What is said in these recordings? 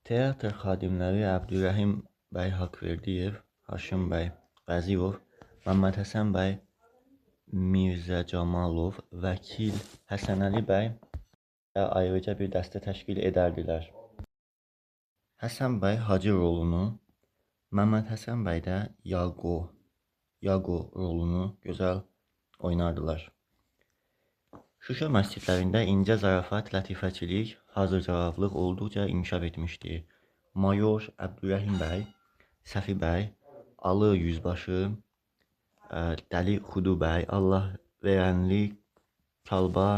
Teatr xadimləri Əbdürrəhim bəy Haqverdiyev, Haşim bəy Vəzirov, Məmməd Həsən bəy Mirzəcamalov, vəkil Həsənəli bəy də ayrıca bir dəstə təşkil edərdilər. Həsən bəy Hacı rolunu, Məmməd Həsən bəy də Yaqo rolunu gözəl oynardılar. Şuşa məscidlərində incə zarafat, lətifəçilik, hazırcavablıq olduqca inkişaf etmişdi. Mayor Əbdürrəhim bəy, Səfi bəy, Alı yüzbaşı, Dəli Xudu bəy, Allahverənli Kalba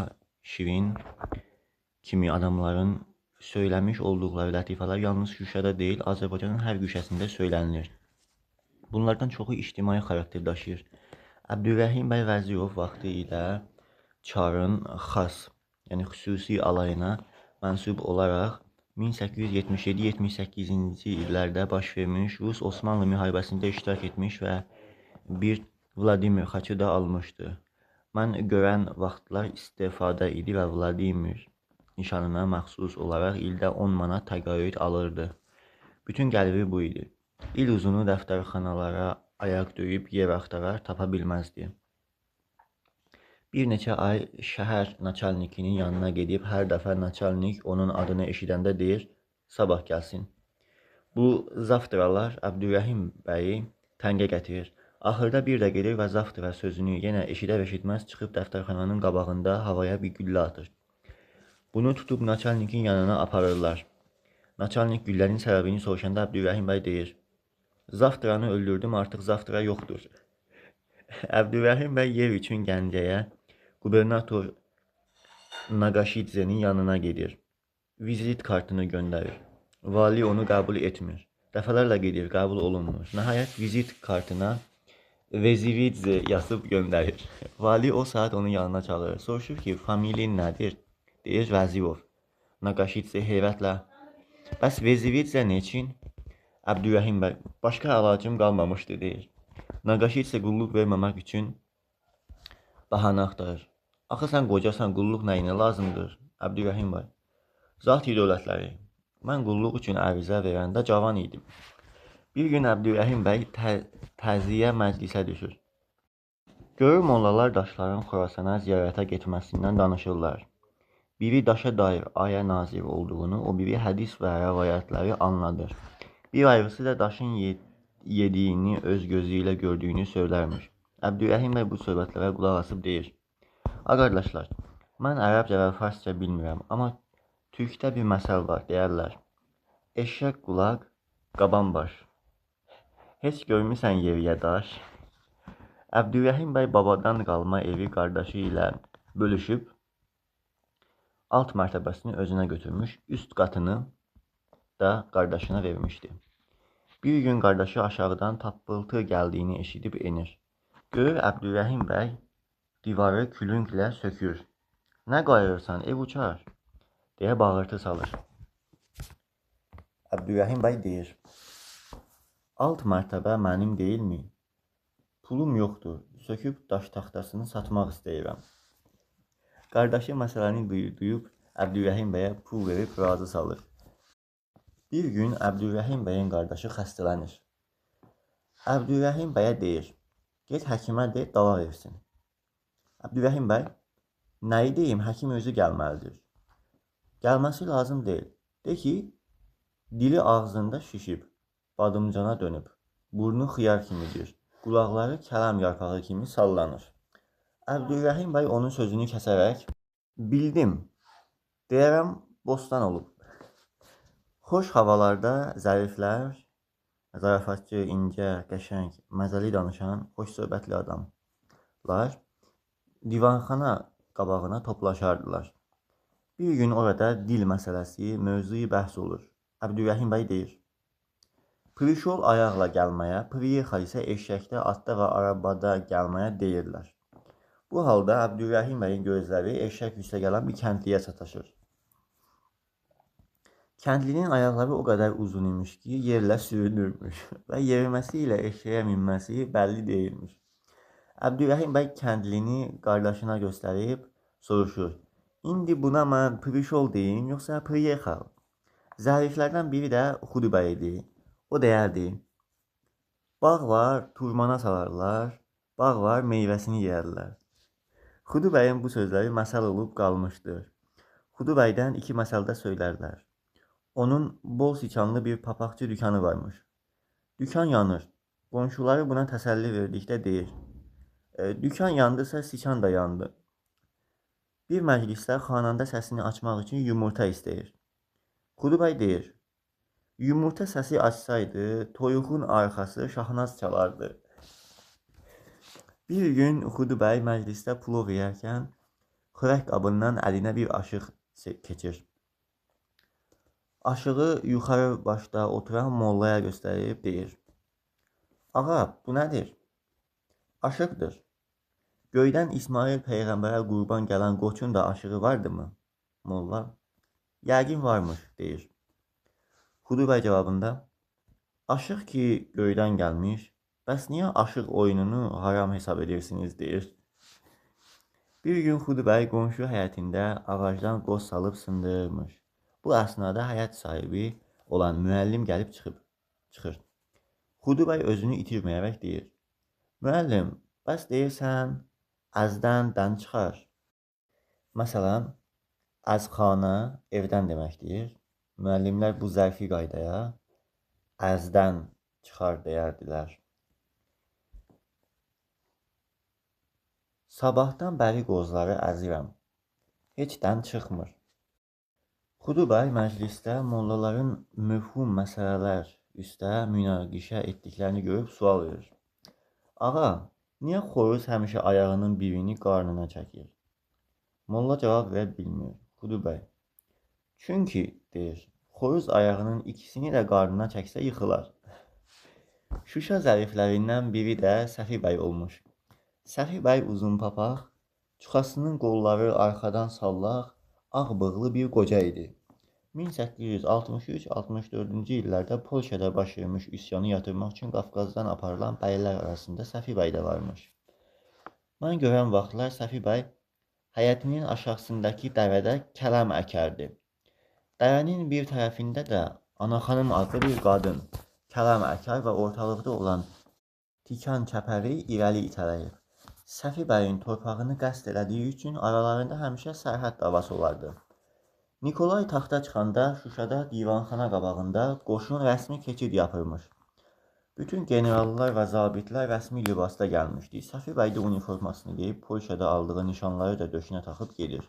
Şirin kimi adamların söyləmiş olduqları lətifələr yalnız Şuşada deyil, Azərbaycanın hər güşəsində söylənilir. Bunlardan çoxu ictimai xarakter daşıyır. Əbdürrəhim bəy Vəzirov vaxtı ilə Çarın xas, yəni xüsusi alayına mənsub olaraq 1877-78-ci illərdə baş vermiş Rus-Osmanlı müharibəsində iştirak etmiş və bir Vladimir xaçı da almışdı. Mən görən vaxtlar istefada idi və Vladimir nişanına məxsus olaraq ildə 10 manat təqaüd alırdı. Bütün gəliri bu idi. İl uzunu dəftərxanalara ayaq döyüb yer axtarar, tapa bilməzdi. Bir neçə ay şəhər naçalnikinin yanına gedib, hər dəfə naçalnik onun adını eşidəndə deyir, sabah gəlsin. Bu zavtralar Əbdürrəhim bəyi təngə gətirir. Axırda bir də gedir və zavtra sözünü yenə eşidər-eşitməz çıxıb dəftərxananın qabağında havaya bir güllə atır. Bunu tutub naçalnikin yanına aparırlar. Naçalnik güllənin səbəbini soruşanda Əbdürrəhim bəy deyir, zavtranı öldürdüm, artıq zavtra yoxdur. Əbdürrəhim bəy yer üçün Gəncəyə qubernator Naqaşidzenin yanına gedir. Vizit kartını göndərir. Vali onu qəbul etmir. Dəfələrlə gedir, qəbul olunmur. Nəhayət vizit kartına Vezividze yazıb göndərir. Vali o saat onun yanına çağırır. Soruşur ki, familin nədir? Deyir, Vəzirov. Naqaşidze heyrətlə, bəs Vezividze neçin? Əbdürrəhim bəy, başqa əlacım qalmamışdı, deyir. Naqaşidze qulluq verməmək üçün bəhanə axtarır. Axı sən qocasan, qulluq nəyinə lazımdır? Əbdürrəhim bəy, zati dövlətləri, mən qulluq üçün ərizə verəndə cavan idim. Bir gün Əbdürrəhim bəy təziyə məclisə düşür. Görür mollalar daşların Xorasana ziyarətə getməsindən danışırlar. Biri daşa dair ayə nazil olduğunu, o biri hədis və rəvayətləri anladır. Bir ayrısı da daşın yediyini öz gözü ilə gördüyünü söylərmiş. Əbdürrəhim bəy bu söhbətlərə qulaq asıb deyir, a qardaşlar, mən ərəbcə və farsça bilmirəm, amma türkdə bir məsəl var, deyərlər. Eşşək qulaq, qaban baş. Heç görmüsən yeriyə daş? Əbdürrəhim bəy babadan qalma evi qardaşı ilə bölüşüb, alt mərtəbəsini özünə götürmüş, üst qatını da qardaşına vermişdi. Bir gün qardaşı aşağıdan tappıltı gəldiyini eşidib enir. Görür Əbdürrəhim bəy divarı külünglə sökür. Nə qayırırsan, ev uçar, deyə bağırtı salır. Əbdürrəhim bəy deyir, alt mərtəbə mənim deyilmi? Pulum yoxdur, söküb daş taxtasını satmaq istəyirəm. Qardaşı məsələni duyub Əbdürrəhim bəyə pul verib razı salır. Bir gün Əbdürrəhim bəyin qardaşı xəstələnir. Əbdürrəhim bəyə deyir, get həkimə de, dava versin. Əbdürrəhim bəy, nəyi deyim, həkim özü gəlməlidir. Gəlməsi lazım deyil. De ki, dili ağzında şişib, badımcana dönüb, burnu xiyar kimidir, qulaqları kələm yarpağı kimi sallanır. Əbdürrəhim bəy onun sözünü kəsərək, bildim, deyərəm, bostan olub. Xoş havalarda zəriflər, zarafatçı, incə, qəşəng, məzəli danışan, xoş söhbətli adamlar divanxana qabağına toplaşardılar. Bir gün orada dil məsələsi mövzuyu bəhs olur. Əbdürrəhim bəy deyir, Prişol ayaqla gəlməyə, Priyexal isə eşşəkdə, atda və arabada gəlməyə deyirlər. Bu halda Əbdürrəhim bəyin gözləri eşşək üstə gələn bir kəndliyə sataşır. Kəndlinin ayaqları o qədər uzun imiş ki, yerlə sürünürmüş və yeriməsi ilə eşşəyə minməsi bəlli deyilmiş. Əbdürrəhim bəy kəndlini qardaşına göstərib soruşur, İndi buna mən Prişol deyim, yoxsa Priyexal? Zəriflərdən biri də Xudubəy idi. O deyərdi: Bağ var, turmana salarlar, bağ var, meyvəsini yeyərlər. Xudubəyin bu sözləri məsəl olub qalmışdır. Xudubəydən iki məsəldə söylərlər. Onun bol siçanlı bir papaqçı dükanı varmış. Dükan yanır. Qonşuları buna təsəlli verdikdə deyir: Dükan yandısa siçan da yandı. Bir məclisdə xanəndə səsini açmaq üçün yumurta istəyir. Xudubəy deyir: Yumurta səsi açsaydı, toyuğun arxası Şahnaz çalardı. Bir gün Xudubəy məclisdə plov yeyərkən xörək qabından əlinə bir aşıq keçir. Aşığı yuxarı başda oturan mollaya göstərib deyir: Ağa, bu nədir? Aşıqdır. Göydən İsmail peyğəmbərə qurban gələn qoçun da aşığı vardımı? Molla: Yəqin varmış, deyir. Xudubəy cavabında: Aşıq ki göydən gəlmiş, bəs niyə aşıq oyununu haram hesab edirsiniz, deyir. Bir gün Xudubəy qonşu həyətində ağacdan qoz salıb sındırmış. Bu əsnada həyət sahibi olan müəllim gəlib çıxır. Xudubəy özünü itirməyərək deyir: Müəllim, bəs deyirsən, əzdən dən çıxar. Məsələn, əzxana evdən deməkdir. Müəllimlər bu zərfi qaydaya əzdən çıxar deyərdilər. Sabahdan bəri qozları əzirəm. Heç dən çıxmır. Xudubəy məclisdə mollaların mübhum məsələlər üstə münaqişə etdiklərini görüb sual verir. Ağa, niyə xoruz həmişə ayağının birini qarnına çəkir? Molla cavab verə bilmir. Xudubəy: Çünki, deyir, xoruz ayağının ikisini də qarnına çəksə yıxılar. Şuşa zəriflərindən biri də Səfi bəy olmuş. Səfi bəy uzun papaq, çuxasının qolları arxadan sallaq, ağ bığlı bir qoca idi. 1863-64-cü illərdə Polşada baş vermiş üsyanı yatırmaq üçün Qafqazdan aparılan bəylər arasında Səfi bəy də varmış. Mən görən vaxtlar Səfi bəy həyətinin aşağısındakı dəvədə kələm əkərdi. Dəvənin bir tərəfində də Anaxanım adlı bir qadın kələm əkər və ortalıqda olan tikan çəpəri irəli itələyir. Səfi bəyin torpağını qəsd elədiyi üçün aralarında həmişə sərhəd davası olardı. Nikolay taxta çıxanda Şuşada divanxana qabağında qoşun rəsmi keçid yapırmış. Bütün generallar və zabitlər rəsmi libasda gəlmişdi. Səfi bəy də uniformasını geyib Polşada aldığı nişanları da döşünə taxıb gedir.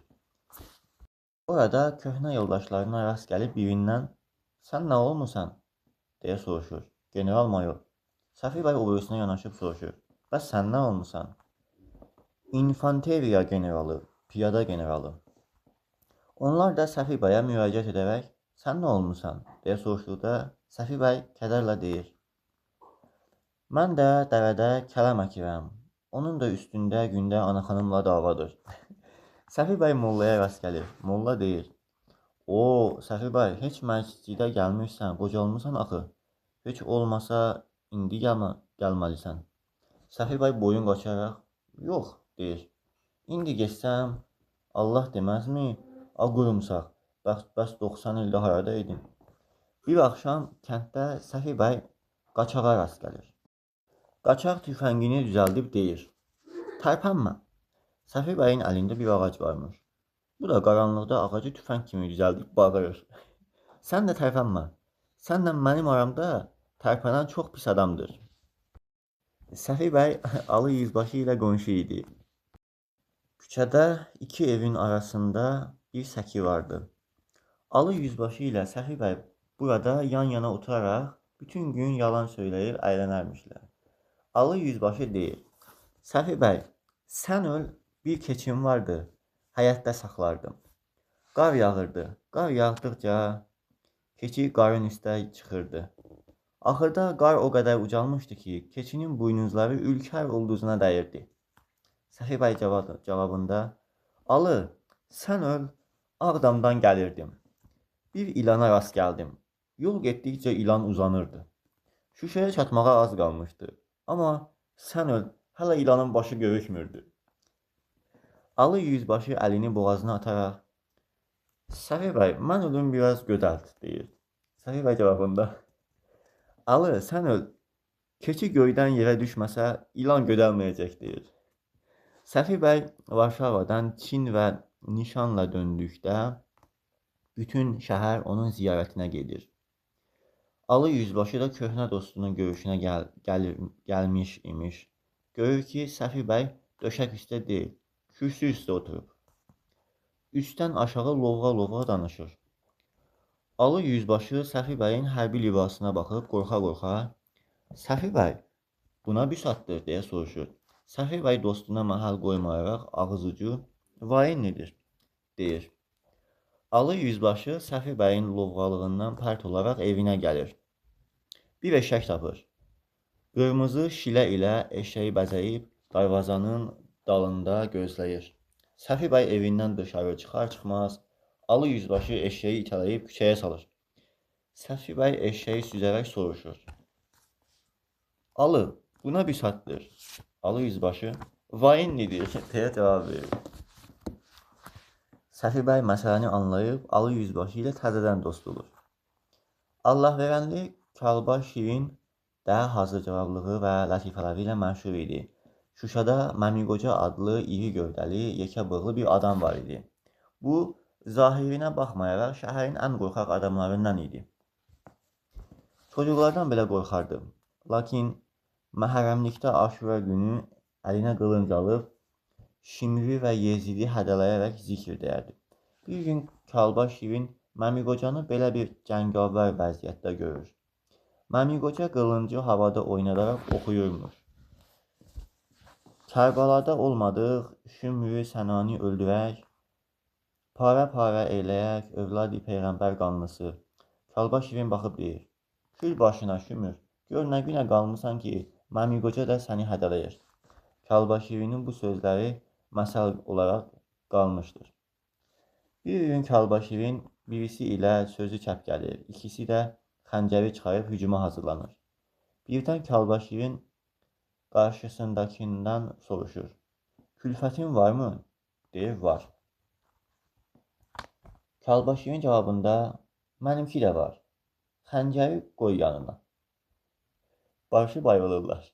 Orada köhnə yoldaşlarına rast gəlib birindən "Sən nə olmusan?" deyə soruşur. General mayor. Səfi bəy o birisinə yanaşıb soruşur: "Bəs sən nə olmusan?" İnfanteriya generalı, piyada generalı. Onlar da Səfi bəyə müraciət edərək "Sən nə olmusan?" deyə soruşduqda Səfi bəy kədərlə deyir: "Mən də dəvədə kələm əkirəm. Onun da üstündə gündə Anaxanımla davadır." Səfi bəy mollaya rast gəlir. Molla deyir: "O, Səfi bəy, heç məscidə gəlmirsən, qocalmısan axı. Heç olmasa indi gəlməlisən." Səfi bəy boyun qaçaraq: "Yox," deyir. "İndi getsəm, Allah deməzmi, a qurumsaq, bəs 90 ildə harada idin?" Bir axşam kənddə Səfi bəy qaçağa rast gəlir. Qaçaq tüfəngini düzəldib deyir: "Tərpənmə." Səfi bəyin əlində bir ağac varmış. Bu da qaranlıqda ağacı tüfəng kimi düzəldib bağırır: "Sən də tərpənmə. Sənlə mənim aramda tərpənən çox pis adamdır." Səfi bəy Alı yüzbaşı ilə qonşu idi. Küçədə iki evin arasında bir səki vardı. Alı yüzbaşı ilə Səfi bəy burada yan-yana oturaraq bütün gün yalan söyləyir, əylənərmişlər. Alı yüzbaşı deyir: "Səfi bəy, sən öl, bir keçim vardı, həyətdə saxlardım. Qar yağırdı. Qar yağdıqca keçi qarın üstə çıxırdı. Axırda qar o qədər ucalmışdı ki, keçinin buynuzları Ülkər ulduzuna dəyirdi." Səfi bəy cavabında: "Alı, sən öl, Ağdamdan gəlirdim. Bir ilana rast gəldim. Yol getdikcə ilan uzanırdı. Şuşaya çatmağa az qalmışdı. Amma sən öl, hələ ilanın başı görükmürdü." Alı yüzbaşı əlini boğazına ataraq: "Səfi bəy, mən ölüm biraz gödəlt," deyir. Səfi bəy cavabında, Alı, sən öl, keçi göydən yerə düşməsə, ilan gödəlməyəcək, deyir. Səfi bəy Varşavadan Çin və nişanla döndükdə bütün şəhər onun ziyarətinə gedir. Alı yüzbaşı da köhnə dostunun görüşünə gəlmiş imiş. Görür ki, Səfi bəy döşək üstə deyil, kürsü üstə oturub. Üstdən aşağı lovğa-lovğa danışır. Alı yüzbaşı Səfi bəyin hərbi libasına baxıb qorxa-qorxa, Səfi bəy, buna büsatdır, deyə soruşur. Səfi bəy dostuna məhəl qoymayaraq ağız ucu, vayinlidir, deyir. Alı yüzbaşı Səfi bəyin lovğalığından pərt olaraq evinə gəlir. Bir eşək tapır. Qırmızı şilə ilə eşəyi bəzəyib darvazanın dalında gözləyir. Səfi bəy evindən dışarı çıxar-çıxmaz Alı yüzbaşı eşəyi itələyib küçəyə salır. Səfi bəy eşəyi süzərək soruşur. Alı, buna büsatdır. Alı yüzbaşı, vayinlidir, deyə cavab verir. Səfi bəy məsələni anlayıb Alı yüzbaşı ilə təzədən dost olur. Allahverənli Kalbaş Şirin də hazır cavablığı və lətifələri ilə məşhur idi. Şuşada Məmiqoca adlı iri gövdəli, yekə bığlı bir adam var idi. Bu, zahirinə baxmayaraq şəhərin ən qorxaq adamlarından idi. Çocuklardan belə qorxardı. Lakin məhərrəmlikdə Aşura günü əlinə qılınc alıb, Şimri və Yezidi hədələyərək zikr deyərdi. Bir gün Kalbaş Şirin Məmiqocanı belə bir cəngavər vəziyyətdə görür. Məmiqoca qılıncı havada oynadaraq oxuyurmuş. Kərbəlada olmadıq, Şümrü Sənani öldürək, parə-parə eləyək, övladi Peyğəmbər qanlısı. Kalbaş Şirin baxıb deyir, kül başına Şümür, gör nə günə qalmısan ki, Məmiqoca da səni hədələyir. Kalbaş Şirinin bu sözləri məsəl olaraq qalmışdır. Bir gün Kalbaş Şirin birisi ilə sözü çəp gəlir, ikisi də xəncəri çıxarıb hücuma hazırlanır. Birdən Kalbaş Şirin qarşısındakından soruşur. Külfətin varmı? Deyir, var. Kalbaş Şirin cavabında, mənimki də var. Xəncəri qoy yanına. Barışıb ayrılırlar.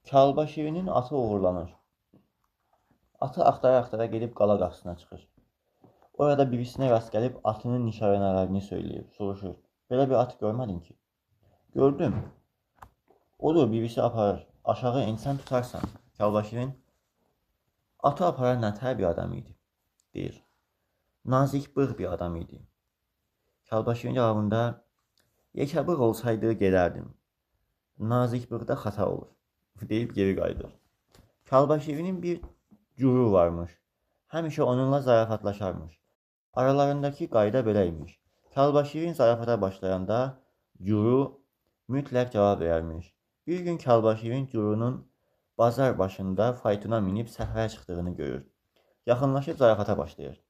Kalbaş Şirinin atı oğurlanır. Atı axtara-axtara gedib qala qapısına çıxır. Orada birisinə rast gəlib atının nişanələrini söyləyir, soruşur. Belə bir at görmədin ki? Gördüm. Odur, birisi aparır. Aşağı insən tutarsan. Kalbaş Şirin atı aparan nətər bir adam idi, deyir. Nazik bığ bir adam idi. Kalbaş Şirin cavabında, yekə bığ olsaydı gedərdim. Nazik bığda xata olur, deyib geri qayıdır. Kalbaş Şirinin bir curu varmış. Həmişə onunla zarafatlaşarmış. Aralarındakı qayda belə imiş. Kalbaş Şirin zarafata başlayanda curu mütləq cavab verərmiş. Bir gün Kalbaş Şirin curunun bazar başında faytona minib səfərə çıxdığını görür. Yaxınlaşıb zarafata başlayır.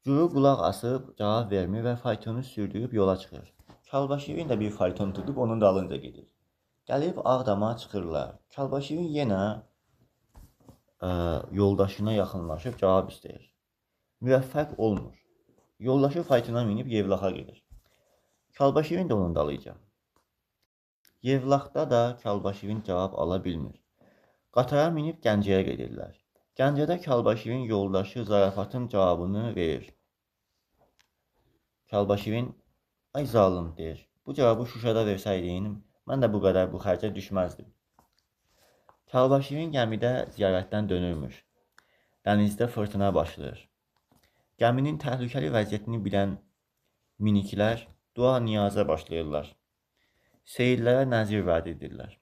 Curu qulaq asıb cavab vermir və faytonu sürdürüb yola çıxır. Kalbaş Şirin də bir fayton tutub onun dalınca gedir. Gəlib Ağdama çıxırlar. Kalbaş Şirin yenə yoldaşına yaxınlaşıb cavab istəyir. Müvəffəq olmur. Yoldaşı faytona minib Yevlaxa gedir. Kalbaş Şirin də onun dalıyca. Yevlaxda da Kalbaş Şirin cavab ala bilmir. Qatara minib Gəncəyə gedirlər. Gəncədə Kalbaş Şirin yoldaşı zarafatın cavabını verir. Kalbaş Şirin, ay zalım, deyir. Bu cavabı Şuşada versəydin, mən də bu qədər bu xərcə düşməzdim. Kalbaş Şirin gəmidə ziyarətdən dönürmüş. Dənizdə fırtına başlayır. Gəminin təhlükəli vəziyyətini bilən miniklər dua niyaza başlayırlar. Seyirlərə nəzir vəd edirlər.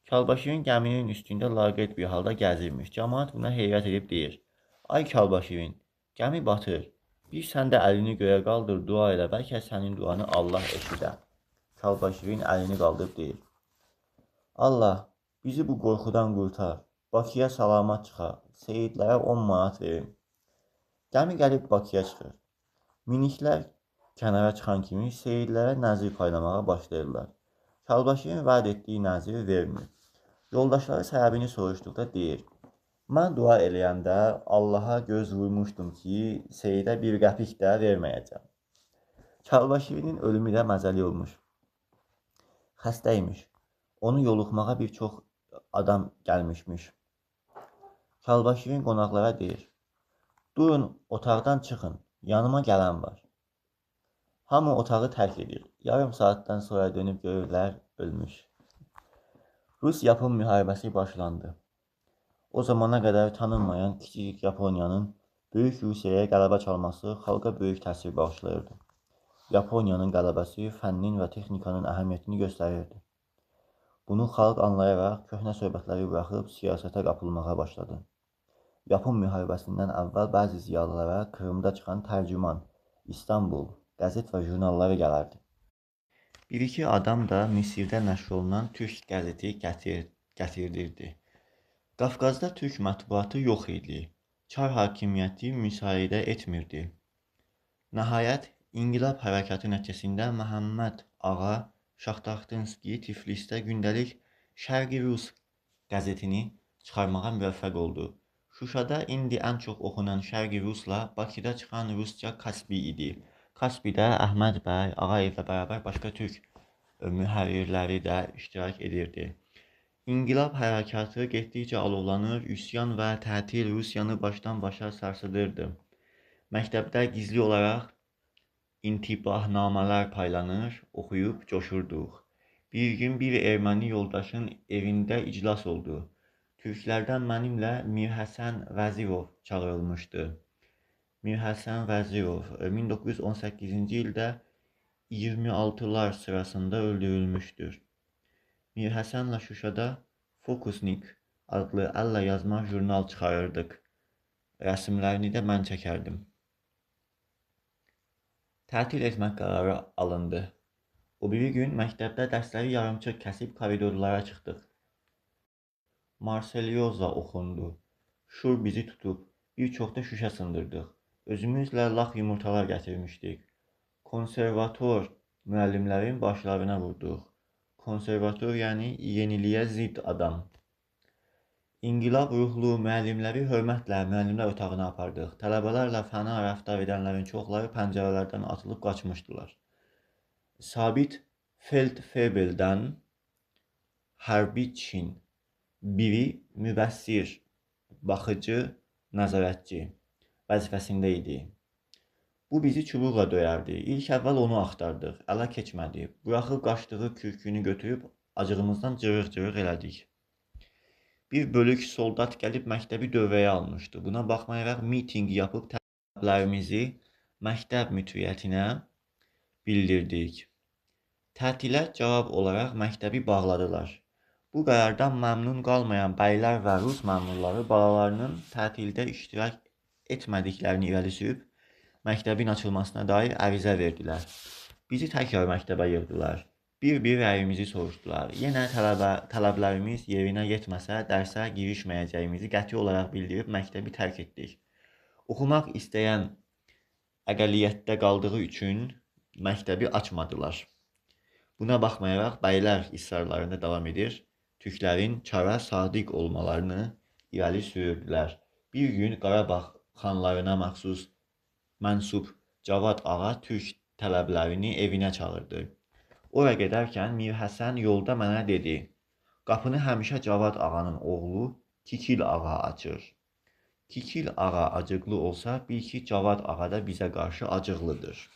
Kalbaş Şirin gəminin üstündə laqeyd bir halda gəzirmiş. Camaat buna heyrət edib deyir. Ay Kalbaş Şirin, gəmi batır. Bir sən də əlini göyə qaldır, dua elə, bəlkə sənin duanı Allah eşidə. Kalbaş Şirin əlini qaldırıb deyir. Allah, bizi bu qorxudan qurtar. Bakıya salamat çıxar. Seyidlərə 10 manat verim. Gəmi gəlib Bakıya çıxır. Miniklər kənara çıxan kimi seyidlərə nəzir paylamağa başlayırlar. Kalbaş Şirin vəd etdiyi nəziri vermir. Yoldaşları səbəbini soruşduqda deyir. Mən dua eləyəndə Allaha göz vurmuşdum ki, seyidə bir qəpik də verməyəcəm. Çalbaşivinin ölümü də məzəli olmuş. Xəstə imiş. Onu yoluxmağa bir çox adam gəlmişmiş. Çalbaşivin qonaqlara deyir: "Durun, otaqdan çıxın, yanıma gələn var." Hamı otağı tərk edir. Yarım saatdan sonra dönüb görürlər, ölmüş. Rus-Yapon müharibəsi başlandı. O zamana qədər tanınmayan kiçicik Yaponiyanın Böyük Rusiyaya qələbə çalması xalqa böyük təsir bağışlayırdı. Yaponiyanın qələbəsi fənnin və texnikanın əhəmiyyətini göstərirdi. Bunu xalq anlayaraq köhnə söhbətləri buraxıb siyasətə qapılmağa başladı. Yapon müharibəsindən əvvəl bəzi ziyalılara Krımda çıxan Tərcüman, İstanbul, qəzet və jurnalları gələrdi. Bir-iki adam da Misirdə nəşr olunan türk qəzeti gətirdirdi. Qafqazda türk mətbuatı yox idi. Çar hakimiyyəti müsaidə etmirdi. Nəhayət, İnqilab hərəkatı nəticəsində Məhəmməd Ağa Şahtaxtinski Tiflisdə gündəlik Şərqi Rus qəzetini çıxarmağa müvəffəq oldu. Şuşada indi ən çox oxunan Şərqi Rusla Bakıda çıxan Rusca Kaspi idi. Kaspidə Əhməd bəy Ağayevlə bərabər başqa türk mühərrirləri də iştirak edirdi. İnqilab hərəkatı getdikcə alovlanır, üsyan və tətil Rusiyanı başdan başa sarsıdırdı. Məktəbdə gizli olaraq intibahnamalar paylanır, oxuyub coşurduq. Bir gün bir erməni yoldaşın evində iclas oldu. Türklərdən mənimlə Mirhəsən Vəzirov çağırılmışdı. Mirhəsən Vəzirov 1918-ci ildə 26-lar sırasında öldürülmüşdür. Mirhəsənlə Şuşada Fokusnik adlı əllə yazma jurnal çıxarırdıq. Rəsimlərini də mən çəkərdim. Tətil etmək qərarı alındı. O biri gün məktəbdə dərsləri yarımçıq kəsib koridorlara çıxdıq. Marselyoza oxundu. Şur bizi tutub, bir çox da şüşə sındırdıq. Özümüzlə lax yumurtalar gətirmişdik. Konservator müəllimlərin başlarına vurduq. Konservator, yəni yeniliyə zidd adam. İnqilab ruhlu müəllimləri hörmətlə müəllimlər otağına apardıq. Tələbələrlə fəna rəftar edənlərin çoxları pəncərələrdən atılıb qaçmışdılar. Sabit Feldfebeldən hərbi Çin, biri mübəssir, baxıcı, nəzarətçi vəzifəsində idi. Bu bizi çubuqla döyərdi. İlk əvvəl onu axtardıq. Ələ keçmədi. Buraxıb qaçdığı kürkünü götürüb acığımızdan cırıq-cırıq elədik. Bir bölük soldat gəlib məktəbi dövrəyə almışdı. Buna baxmayaraq mitinq yapıb tələblərimizi məktəb müdiriyyətinə bildirdik. Tətilə cavab olaraq məktəbi bağladılar. Bu qərardan məmnun qalmayan bəylər və rus məmurları balalarının tətildə iştirak etmədiklərini irəli sürüb məktəbin açılmasına dair ərizə verdilər. Bizi təkrar məktəbə yığdılar. Bir-bir rəyimizi soruşdular. Yenə tələblərimiz yerinə yetməsə dərsə girişməyəcəyimizi qəti olaraq bildirib məktəbi tərk etdik. Oxumaq istəyən əqəliyyətdə qaldığı üçün məktəbi açmadılar. Buna baxmayaraq bəylər israrlarında davam edir, türklərin çara sadiq olmalarını irəli sürürdülər. Bir gün Qarabağ xanlarına məxsus mənsub Cavad ağa türk tələblərini evinə çağırdı. Ora gedərkən Mirhəsən yolda mənə dedi: "Qapını həmişə Cavad ağanın oğlu Kikil ağa açır. Kikil ağa acıqlı olsa, bil ki, Cavad ağa da bizə qarşı acıqlıdır."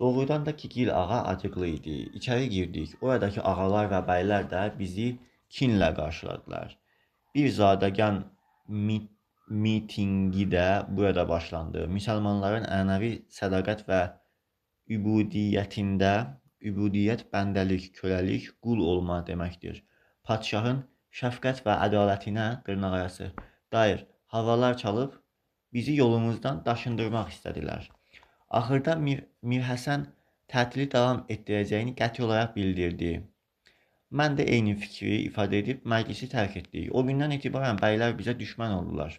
Doğrudan da Kikil ağa acıqlı idi. İçəri girdik. Oradakı ağalar və bəylər də bizi kinlə qarşıladılar. Bir zadəgan mitinqi də burada başlandı. Müsəlmanların ənənəvi sədaqət və übudiyyətində, übudiyyət bəndəlik, köləlik, qul olma deməkdir. Padşahın şəfqət və ədalətinə dırnaqarası dair havalar çalıb bizi yolumuzdan daşındırmaq istədilər. Axırda Mirhəsən tətili davam etdirəcəyini qəti olaraq bildirdi. Mən də eyni fikri ifadə edib məclisi tərk etdik. O gündən etibarən bəylər bizə düşmən oldular.